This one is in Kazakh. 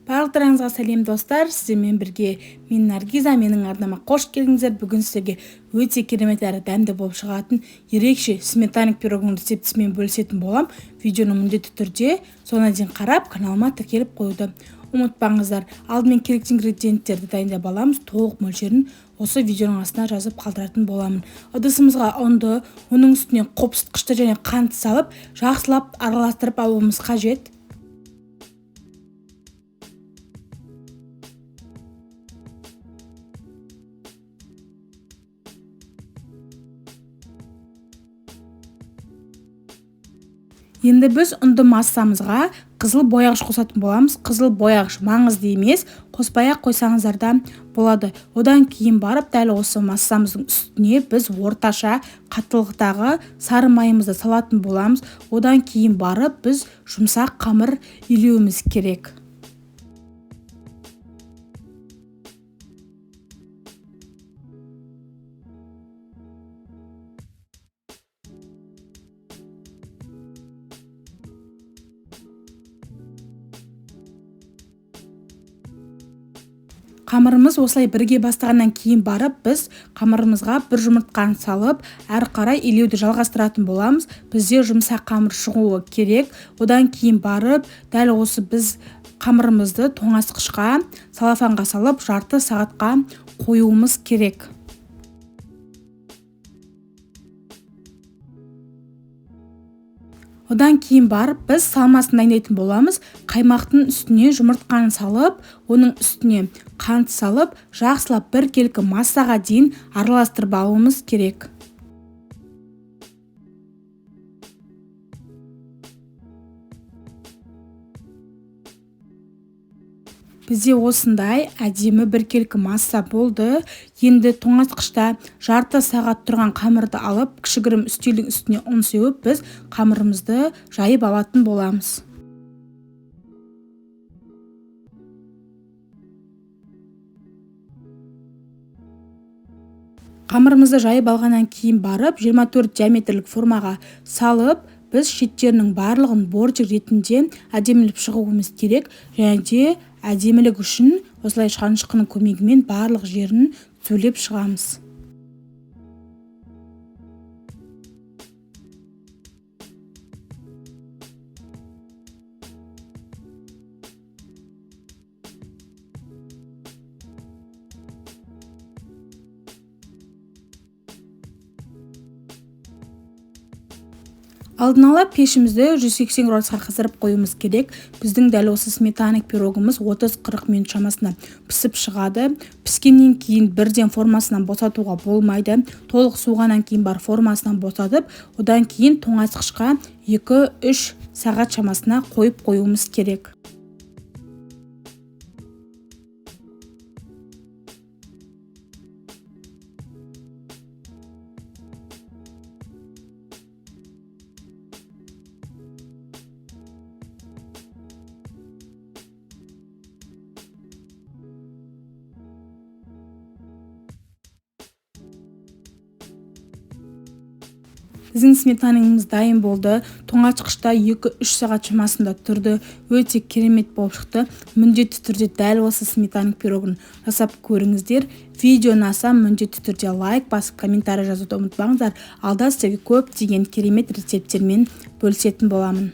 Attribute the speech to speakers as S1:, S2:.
S1: Барлықтарыңызға сәлем достар, сіздермен бірге мен Наргиза, менің арнама қош келдіңіздер. Бүгін сіздерге өте керемет әрі дәмді болып шығатын ерекше сметанник пирогының рецептісімен бөлісетін болам. Видеоны міндетті түрде соңына дейін қарап, каналыма тіркеліп қоюды ұмытпаңыздар. Алдымен керекті ингредиенттерді дайындап аламыз. Толық мөлшерін осы видеоның астына жазып қалдыратын боламын. Ыдысымызға ұнды, оның үстіне қопсытқышты және қант салып, жақсылап араластырып алуымыз қажет. Енді біз ұнды массамызға қызыл бояғыш қосатын боламыз. Қызыл бояғыш маңызды емес, қоспай-ақ қойсаңыздар да болады. Одан кейін барып дәл осы массамыздың үстіне біз орташа қаттылықтағы сары майымызды салатын боламыз. Одан кейін барып біз жұмсақ қамыр илеуіміз керек. Қамырымыз осылай бірге бастағаннан кейін барып біз қамырымызға бір жұмыртқаны салып, әрі қарай илеуді жалғастыратын боламыз. Бізде жұмсақ қамыр шығуы керек. Одан кейін барып дәл осы біз қамырымызды тоңазытқышқа, салафанға салып, жарты сағатқа қоюымыз керек. Одан кейін барып біз салмасын дайындайтын боламыз. Қаймақтың үстіне жұмыртқаны салып, оның үстіне қант салып, жақсылап біркелкі массаға дейін араластырып алуымыз керек. Бізде осындай әдемі біркелкі масса болды. Енді тоңазытқышта жарты сағат тұрған қамырды алып, кішігірім үстелдің үстіне ұн сеуіп, біз қамырымызды жайып алатын боламыз. Қамырымызды жайып алғаннан кейін барып, 24 диаметрлік формаға салып, біз шеттерінің барлығын бортик ретінде әдемілеп шығуымыз керек. Және де әдемілік үшін осылай шанышқының көмегімен барлық жерін түзулеп шығамыз. Алдын ала пешімізді 180 градусқа қыздырып қоюымыз керек. Біздің дәл осы сметанник пирогымыз 30-40 минут шамасында пісіп шығады. Піскеннен кейін бірден формасынан босатуға болмайды. Толық суығаннан кейін бар формасынан босатып, одан кейін тоңазытқышқа 2-3 сағат шамасына қойып қоюымыз керек. Біздің сметанамыз дайын болды. Тоңазытқышта 2-3 сағат шамасында тұрды. Өте керемет болып шықты. Міндетті түрде дәл осы сметанник пирогын жасап көріңіздер. Видео ұнаса міндетті түрде лайк басып, комментарий жазуды ұмытпаңыздар. Алда сіздерге көптеген керемет рецепттермен бөлісетін боламын.